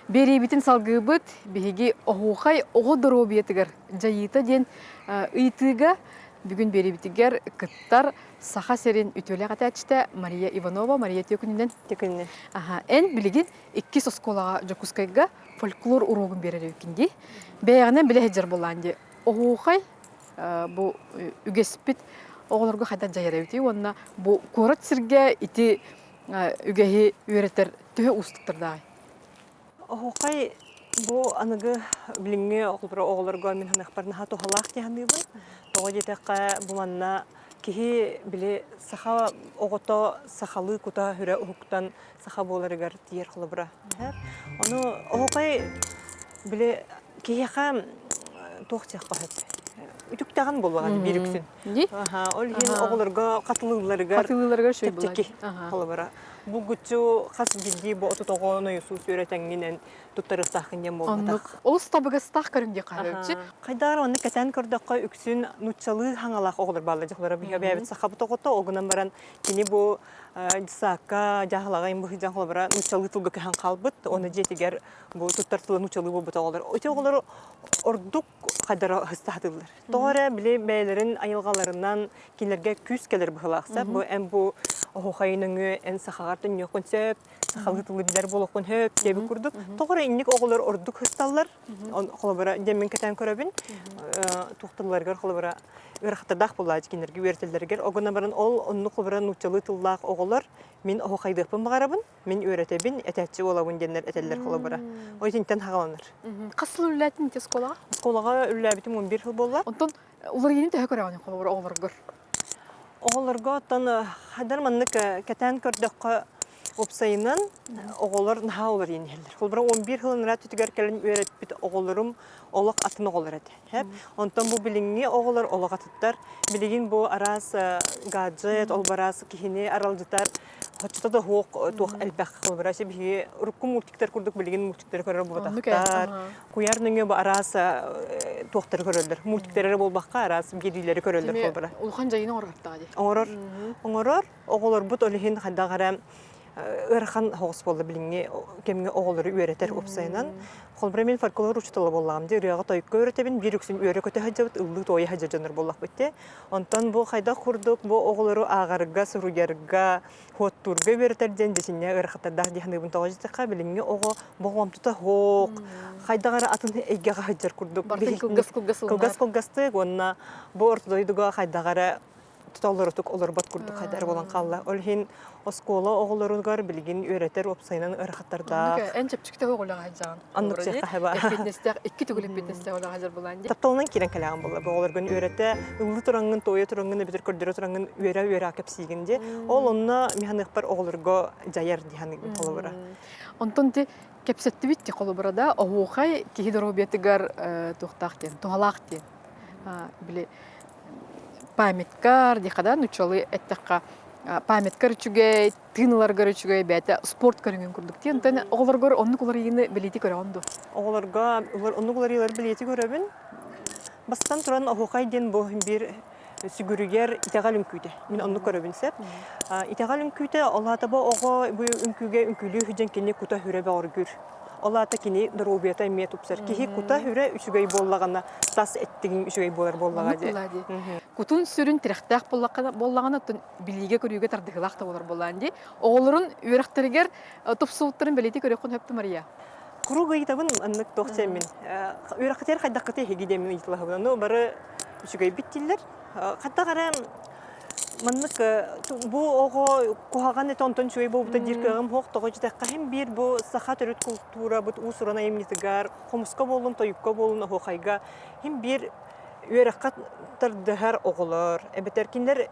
Биэриибитин салгыыбыт. Биһиги оһуохай оҕо доруобуйатыгар дьайыыта диэн ыйытыыга Бүгүн биэриибитигэр кыттар Саха сирин үтүөлээх этээччитэ Мария Иванова. Мария Түөкүнүнэн. Түөкүнүнэн. Аха, эн билигин иккис оскуолаҕа Дьокуускайга фольклор уруогун биэрэр эбиккин дии. Бэйэҕинэн билэ сылдьар буоллаан дии. Оһуохай бу үгэспит оҕолорго хайдах дьайар эбитий уонна бу куорат сиргэ ити үгэһи үөрэтэр төһө уустуктардааҕый? Оһуохай бу аныгы билиҥҥи оҕолорго мин саныахпар наһаа туһалаах дии саныыбын. Тоҕо диэтэххэ, бу манна киһи били саха оҕото сахалыы кута хүрэ уһуктан саха буоларыгар тиийэр холобура. Ону оһуохай били киһиэхэ туох диэххэ сөп үтүктэҕин буоллаҕа биир үксүн. Ол иһин оҕолорго хатылыылларыгар Хатылыылларыгар чэпчэки холобура. Булгуччу хас биирдии бу 30 нойосуус үөрэтэҥҥинэн туттарыахтааххын диэн буолбатах. Оннук. Олус табыгастаах көрүҥ диэххэ сөп. Хайдаар онно кэтээн көрдөххө үксүн нууччалыы хаҥалаах оҕолор бааллар дьахталлара биһиги бэйэбит сахабыт оҕото ол гынан баран кини бу дьыссаакка дьаһалаҕа им быһыйдьан холобура нууччалыы тылга көһөн хаалбыт уонна дьиэтигэр бу туттар тыла нууччалыы буолбут оҕолор ити оҕолору ордук хайдара сатыыллар. Тоҕо эрэ били бэйэлэрин айылҕаларынан кинилэргэ күүс кэлэр быһыылаах сөп. Бу эн бу оһуохайы нөҥүө эн сахаҕар төннүөххүн сөп, сахалыы тылы билэр буолуоххун сөп диэбит курдук. Тоҕо эрэ инник оҕолор ордук сысталлар. Холобура, дьэ мин кэтээн көрөбүн. Туох тылларыгар холобура ыарахаттардаах буоллааччы кинилэргэ үөрэтэллэригэр. Огона баран ол оннук холобура нууччалыы тыллаах оҕолор мин оһуохайдыахпын баҕарабын. Мин үөрэтэбин, этээччи буолабын диэннэр этэллэр холобура. Ол итинтэн хаҕаланар. Хас сыл үлэлээтиҥ ити оскуолаҕа? Оскуолаҕа үлэлээбитим 11 сыл буолла. Онтон уларыйыыны төһө көрөҕүн холобура оҕолоргор? Оҕолорго оттон хайдар маннык кэтээн көрдөххө уопсайынан оҕолор наһаа уларыйан иһэллэр. Холобура 11 сыл анараа өттүгэр кэлэн үөрэппит оҕолорум олох атын оҕолор этэ. Онтон бу билиҥҥи оҕолор олох атыттар. Билигин бу араас гаджет, ол араас киһини аралдьытар хоччото да суох туох элбэх холобура биһиги урукку мультиктар курдук билигин мультиктары көрөр буолбатахтар. Куйаар нөҥүө бу араас туохтары көрөллөр. Мультиктары эрэ буолбакка араас биэриилэри көрөллөр холобура. Улахан дьайыыны оҥорор дии. Оҥорор. Оҥорор. Оҕолорбут ол иһин хайдах эрэ. ыарахан соҕус буолла билиҥҥи кэмҥэ оҕолору үөрэтэр уопсайынан. Холобура мин фольклор учуутала буоллаҕым дии, ырыаҕа тойукка үөрэтэбин, биир үксүн үөрэ-көтө сылдьабыт, ыллыы-туойа сылдьар дьоннор буоллахпыт дии. Онтон бу хайдах курдук бу оҕолору ааҕарга, суруйарга, хуоттуурга үөрэтэр диэн дьэ ыарахаттардаах дии саныыбын тоҕо диэтэххэ билиҥҥи оҕо болҕомтото суох, хайдах эрэ атын эйгэҕэ сылдьар курдук. Барытын кылгас-кылгас Кылгас кылгастык уонна бу орто дойдуга хайдах эрэ толорутук олорбот курдук хайдар буолан хаалла. Ол иһин оскуола оҕолоругар билигин үөрэтэр уопсайынан ыарахаттардаах. Эн чэпчэкитэ оҕолоох сылдьаҕын. Оннук сиэххэ Эппиэтинэстээх, икки төгүл эппиэтинэстээх оҕолоох сылдьар буолаан дии. Тапталынан киирэн кэлэҕин буолла. Бу оҕолоргун үөрэтэ, ыллыы тураҥҥын, туойа тураҥҥын, эбэтэр көрдөрө тураҥҥын үөрэ-үөрэ кэпсиигин дии. Ол онно миһаныахпар оҕолорго дьайар дии саныыбын холобура. Онтон ти кэпсэттибит ти холобура да оһуохай киһи доруобуйатыгар туохтаах диэн, туһалаах диэн. Били памяткар диэххэ да нуччалыы эттэххэ памяткар үчүгэй, тыын ыларгар үчүгэй бэйэтэ спорт көрүҥүн курдук диэн. Онтон оҕолоргор оннук уларыйыыны бэлиэтии көрөҕүн дуо? Оҕолорго оннук уларыйыылары бэлиэтии көрөбүн. Бастатан туран оһуохай диэн бу биир сүгүрүйэр итэҕэл үҥкүүтэ. Мин оннук көрөбүн сөп. Итэҕэл үҥкүүтэ ол аата бу оҕо бу үҥкүүгэ үҥкүүлүү сылдьан кини кута-сүрэ бөҕөргүүр. Ол аата кини доруобуйата эмиэ тупсар. Киһи кута-сүрэ үчүгэй буоллаҕына, тас эттигиҥ үчүгэй буолар буоллаҕа дии. Кутун сүрүн тирэхтээх буоллаҕына, билиигэ-көрүүгэ тардыһыылаах да буолар буоллаҕын дии. Оҕолорун үөрэхтэригэр тупсубуттарын бэлиэтии көрүөххүн сөп Мария? Куруук ыйытабын маннык туох сэммин. Үөрэххитигэр хайдаххытый эһиги диэммин ыйыталаһабын. Ону бары үчүгэйбит дииллэр. Хайдах эрэ маннык бу оҕо куһаҕан этэ онтон үчүгэй буолбута диир кыаҕым суох. Тоҕо дьитэххэ иһин биир бу саха төрүт култуурабыт уус-уран айымньытыгар, хомуска буоллун, тойукка буоллун, оһуохайга иһин биир үөрэххэ тардыһар оҕолор эбэтэр кинилэр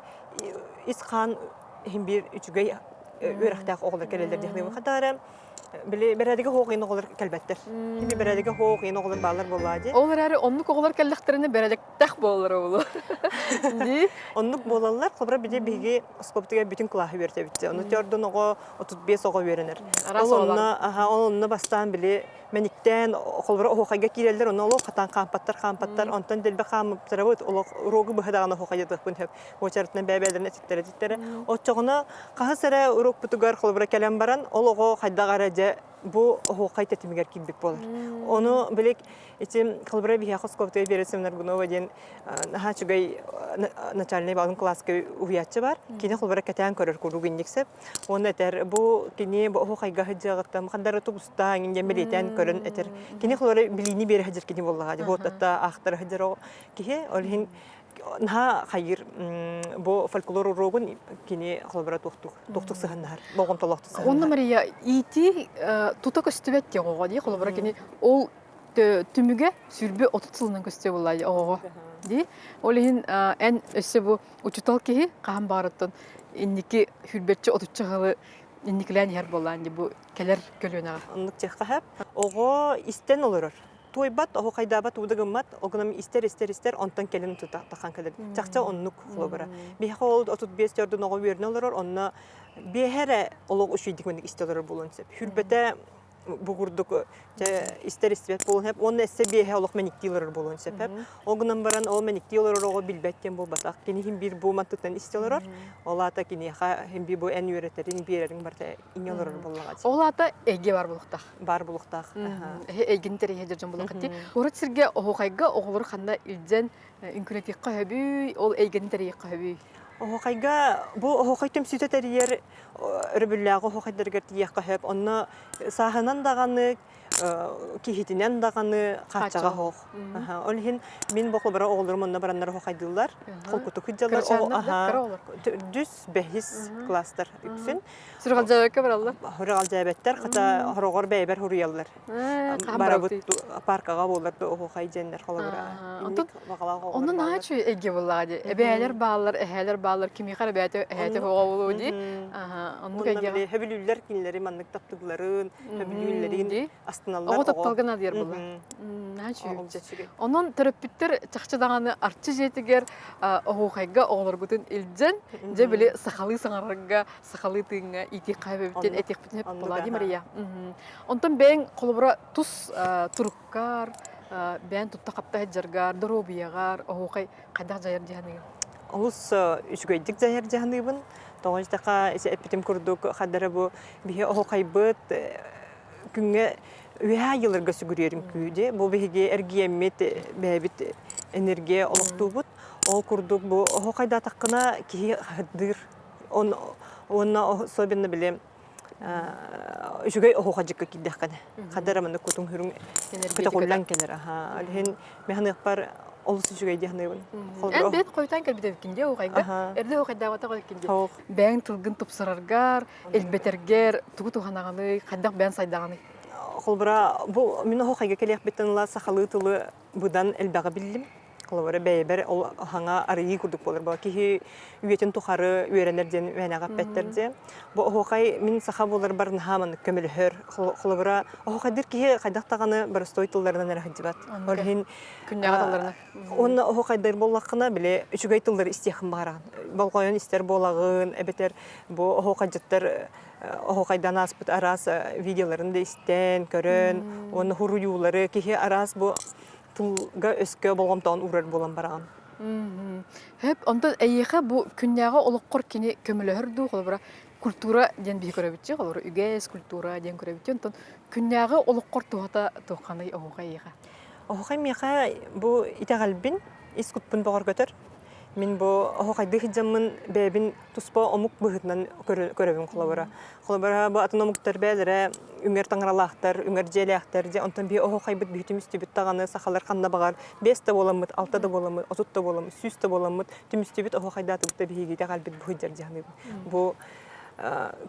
ис хаан иһин биир үчүгэй үөрэхтээх оҕолор кэлэллэр дии саныыбын. Хата эрэ били бэрээдэгэ суох иин оҕолор кэлбэттэр. Кими бэрээдэгэ суох иин оҕолор бааллар буоллаа дии. Ол эрээри оннук оҕолор кэллэхтэринэ бэрээдэктээх буолаллар оҕолор. Дии. Оннук буолаллар. Холобура били биһиги оскуолабытыгар бүтүн кылааһы үөрэтэбит. Ону төрдөн оҕо 35 оҕо үөрэнэр. Араас Ол онно, аха, ол онно бастаан били мэниктээн холобура оһуохайга киирэллэр, онно олох хатан хаампаттар, хаампаттар, онтон дэлби хаамыптарабыт, олох уруогу быһа даҕаны оһуохайдатыахпын сөп. Уочаратынан бэйэ-бэйэлэрин этиттэрэ этиттэрэ. Оччоҕуна хаһыс эрэ уруокпутугар холобура кэлэн баран, ол оҕо хайдах эрэ дьэ бу оһуохай тэтимигэр киирбит буолар. Ону били ити холобура биһиэхэ оскуолатыгар Вера Семеновна диэн наһаа үчүгэй начальнай алын кылааска уһуйааччы бар. Кини холобура кэтээн көрөр куруук инник сөп. Уонна этэр бу кини бу оһуохайга сылдьыаҕыттан хандары тубустаан диэн бэлиэтээн көрөн этэр. Кини холобура билиини биэрэ сылдьар кини буоллаҕа дии. Буотатта аахтара сылдьар киһи. Ол иһин наһаа хайыр бу фольклор уруогун кини холобура туохтук туохтук сыһаннаһар болҕомтолоохтук сыһаннаһар. Онно Мария иитии тута көстүбэт диэн оҕоҕо дии холобура кини ол түмүгэ сүүрбэ 30 сылынан көстүө буолла оҕоҕо дии ол иһин эн өссө бу учуутал киһи хаһан баарыттан инники сүүрбэччэ отучча сылы инникилээн иһэр буоллаан дии бу кэлэр көлүөнэҕэ. Оннук диэххэ сөп. Оҕо истэн олорор. Туойбат, оһуохайдаабат, уу да гыммат, ол гынан истэр, истэр, истэр, онтон кэлин тута тахан кэлэр. Чахчы оннук холобура. Биһиэхэ ол 35 төрдүн оҕо үөрэнэ олорор, онно биэһэ эрэ олох үчүйдик маннык истэ олорор буолуон сөп. Хүрбэтэ бу курдук дьэ истэр истибэт буолуон сөп уонна эссе биэһэ олох мэниктии олорор буолуон сөп. Ол гынан баран ол мэниктии олорор оҕо билбэт диэн буолбатах. Кини иһин биир бу мантыттан истэ олорор. Ол аата киниэхэ иһин биир бу эн үөрэтэриҥ, биэрэриҥ барыта иҥэ олорор буоллаҕа. Ол аата эйгэ бар буолуохтаах. Бар буолуохтаах. Эйгин тэрийэ дьон буолуоххати. Урут сиргэ оһуохайга оҕолору ханна илдьэн үҥкүүлэтиэххэ сөбүй, ол эйгэни тэрийиэххэ сөбүй? Оһуохайга бу оһуохай түмсүүтэ тэрийэр өрөбүллээҕи оһуохайдарыгар тиийиэххэ сөп. Онно сааһынан даҕаны, киһитинэн даҕаны хааччаҕа суох. Ол иһин мин бу холобура оҕолорум онно бараннар оһуохайдыыллар. Холкутук сылдьаллар. Төрдүс, бэһис класстар үксүн. Сүрэҕэлдьээбэккэ бараллар. Сүрэҕэлдьээбэттэр, хата хороҕор бэйэбэр хуруйаллар. Барабыт паркаҕа буолар да оһуохай диэннэр холобура. Онтон онно наһаа үчүгэй эйгэ буоллаҕа дии. Эбээлэр бааллар, эһээлэр бааллар, кимиэхэ эрэ бэйэтэ эһээтэ оҕо буолуо дии. Оннук эйгэҕэ. Хөбүлүүллэр кинилэри маннык таптыгларын, хөбүлүүллэрин астыналлар. Оҕо тапталга наадыйар буолла. Наһаа үчүгэй. Онон төрөппүттэр чахчы даҕаны Арчы дьиэтигэр оһуохайга оҕолоргутун илдьэн, дьэ били сахалыы саҥарарга сахалыы тыыҥҥа иитиэххэ эбэбиттэн этиэхпитин сөп Мария. Онтон бэйэҥ холобура тус туруккар, бэйэҥ тутта-хапта сылдьаргар, доруобуйаҕар оһуохай хайдах дьайар дьаһаныгын? Олус үчүгэйдик дьайар дьаһаныыбын. Тоҕо диэтэххэ, эппитим курдук, хадара бу биһи оһуохайбыт күҥҥэ үөһээ айыларга сүгүрүйэр үҥкүү дии. Бу биһиги эргийэммит бэйэбит энергия олохтуубут. Ол курдук бу оһуохайдаатаххына киһи хаһырдыыр. Уонна особенно били үчүгэй оһуохадьыкка киирдэххинэ хадара маннык кутуҥ хүрүҥ көтөҕүллэн кэлэр аха ол иһин мин саныахпар олус үчүгэй дии саныыбын Эн бэйэт хойутаан кэлбит эбиккин дии оһуохайга эрдэ оһуохайдаабатах эбиккин дии бэйэҥ тылгын тупсараргар элбэтэргэр тугу туһанаҕыный хайдах бэйэҥ сайдаҕыный холобура бу мин оһуохайга кэлиэхпиттэн ыла сахалыы тылы быдан элбэҕи биллим. Холобура, бэйэбэр ол хаҥа арыйыы курдук буолар. Бу киһи үйэтин тухары үөрэнэр диэн мээнэҕэ эппэттэр диэн. Бу оһуохай мин саха буоларбар наһаа маннык көмөлөһөр. Холобура, оһуохайдыыр киһи хайдах даҕаны боростуой тылларынан эрэ сылдьыбат. Ол иһин күннээҕи тылларынан. Уонна оһуохайдыыр буоллаххына, били үчүгэй тыллары истиэххин баҕараҕын. Болҕойон истэр буолаҕын, эбэтэр бу оһуохайдьыттар оһуохайдан ааспыт араас видеоларын да истэн, көрөн, уонна хуруйуулары киһи араас бу тылга-өскө болҕомтоҕун уурар буолан бараҕын. Хөп, онтон эйиэхэ бу күннээҕи олоххор кини көмөлөһөр дуу, холобура, культура диэн биһи көрөбүт холобура, үгэс, культура диэн көрөбүт онтон күннээҕи олоххор туһата туохханый оһуохай эйиэхэ? Оһуохай миэхэ бу итэҕэлбин, ис куппун бөҕөргөтөр. Мин бу оһуохайдыы сылдьаммын бэйэбин туспа омук быһыытынан көрөбүн холобура. Холобура бу атын омуктар бэйэлэрэ үҥэр таҥаралаахтар, үҥэр дьиэлээхтэр, дьэ онтон биһи оһуохайбыт биһи түмүстүбүт даҕаны сахалар ханна баҕар биэс да буоламмыт, алта да буоламмыт, 30 да буоламмыт, 100 да буоламмыт түмүстүбүт оһуохайдаатыбыт да биһиги итэҕэлбит бу сылдьар дии саныыбын. Бу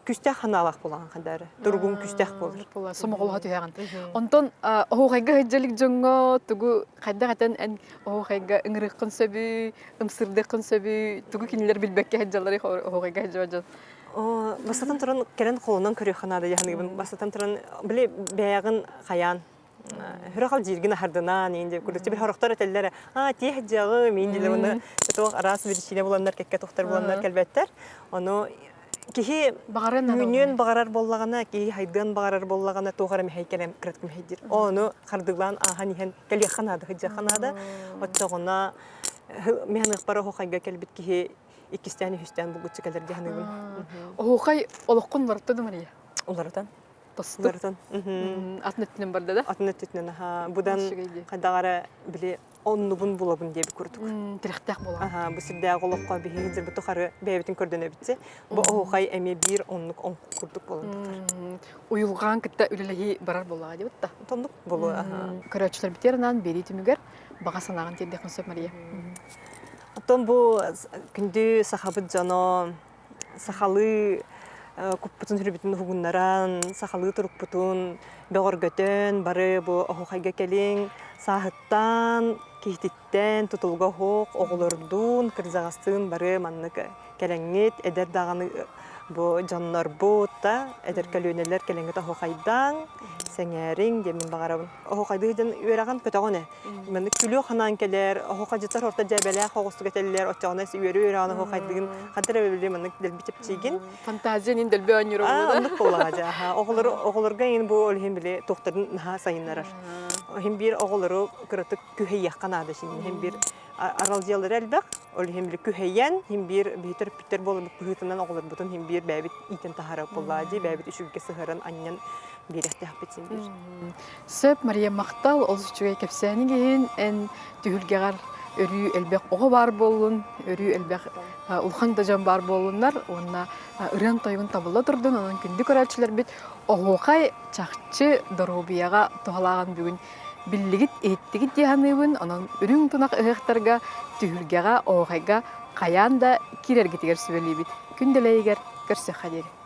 күстээх ханаалаах буолаҕын хандаары. Туругуҥ күстээх буолар. Сомоҕолоһо түһэҕин. Онтон оһуохайга сылдьалык дьоҥҥо тугу хайдах этэн эн оһуохайга ыҥырыаххын сөбүй, ымсырдыаххын сөбүй, тугу кинилэр билбэккэ сылдьалларый оһуохайга сылдьыбат дьон? Бастатан туран кэлэн холонон көрүөххэ наада дии саныыбын. Бастатан туран били бэйэҕин хайаан Хүрэх дьииргин аһардынаан иин диэбит курдук. Били сорохтор этэллэр аа тиэх дьаҕы миин дилэр уонна туох араас биричиинэ буланнар кэккэ тохтор буланнар кэлбэттэр. Ону киһи үүнүөн баҕарар буоллаҕына, киһи хайдыан баҕарар буоллаҕына туох эрэ мэһэй кэлэн кыратык мэһэйдиир. Ону хардыылаан ааһан иһэн кэлиэххэ наада, сылдьыахха наада. Оччоҕуна мин саныахпар оһуохайга кэлбит киһи иккистээн үһүстээн булгуччу кэлэр дии саныыбын. Оһуохай олоххун уларытта да Мария? Уларытан. Тосту. Уларытан. Атын өттүнэн барда да? Атын өттүнэн аха. Будан хайдах эрэ били оннубун булабын диэбит курдук. Тирэхтээх буолаҕын. Аха, бу сирдээҕи олоххо биһиги дьырбыт тухары бэйэбитин көрдөнөбүтчи. Бу оһуохай эмиэ биир оннук курдук буолан тахар. Уйулҕаан кытта үлэлэһии барар буоллаҕа диэбит да. Оннук буолуо аха. Көрөөччүлэрбитигэр анаан биэрии түмүгэр баҕа санааҕын тиэрдиэххин сөп Мария. Оттон бу күндү сахабыт дьоно сахалыы куппутун-сүрбүтүн уһугуннаран, сахалыы турукпутун бөҕөргөтөн, бары бу оһуохайга кэлиҥ, сааһыттан, киһититтэн тутулуга оһох, оҕолордуун, кырдьаҕастыын бары маннык кэлэҥҥит, эдэр даҕаны бу дьоннорбут да, эдэр көлүөнэлэр кэлэҥҥит оһуохайдааҥ, сэҥээриҥ диэн мин баҕарабын. Оһуохайдыы сылдьан үөрэҕин көтөҕүн ээ. Маннык күлүөх ханаан кэлэр, оһуохайдьыттар орто дьээбэлээх оҕустук этэллэр, оччоҕуна үөрүү-үөрэҕин оһуохайдыгын, хантан эрэ били маннык дэлби чэпчиигин. Фантазия нин дэлби оонньуур Аа, оннук буоллаҕа дьэ, аха. Оҕолору, оҕолорго иҥин бу ол иһин били туохтарын наһаа сайыннарар. Иһин биир оҕолору кыратык күһэйиэххэ наада син. Иһин биир аралдьыйалара элбэх, ол иһин били күһэйэн, иһин биир биһи төрөппүттэр буоларбыт быһыытынан оҕолорбутун иһин биир бэйэбит иитэн таһаарар буоллаҕа дии, бэйэбит үчүгэйгэ сыһыаран анньан биэриэхтээхпит син биир. Сөп, Мария, махтал, олус үчүгэй кэпсээниҥ иһин. Эн түһүлгэҕэр өрүү элбэх оҕо баар буоллун, өрүү элбэх улахан да дьон баар буоллуннар уонна ырыан-тойугун табылла турдун. Онон күндү көрөөччүлэрбит оһуохай чахчы доруобуйаҕа туһалааҕын бүгүн биллигит, иһиттигит дии саныыбын. Онон үрүҥ тунах ыһыахтарга, түһүлгэҕэ, оһуохайга хайаан да киирэргитигэр сүбэлиибит. Күн дэлэйигэр көрсүөххэ диэри.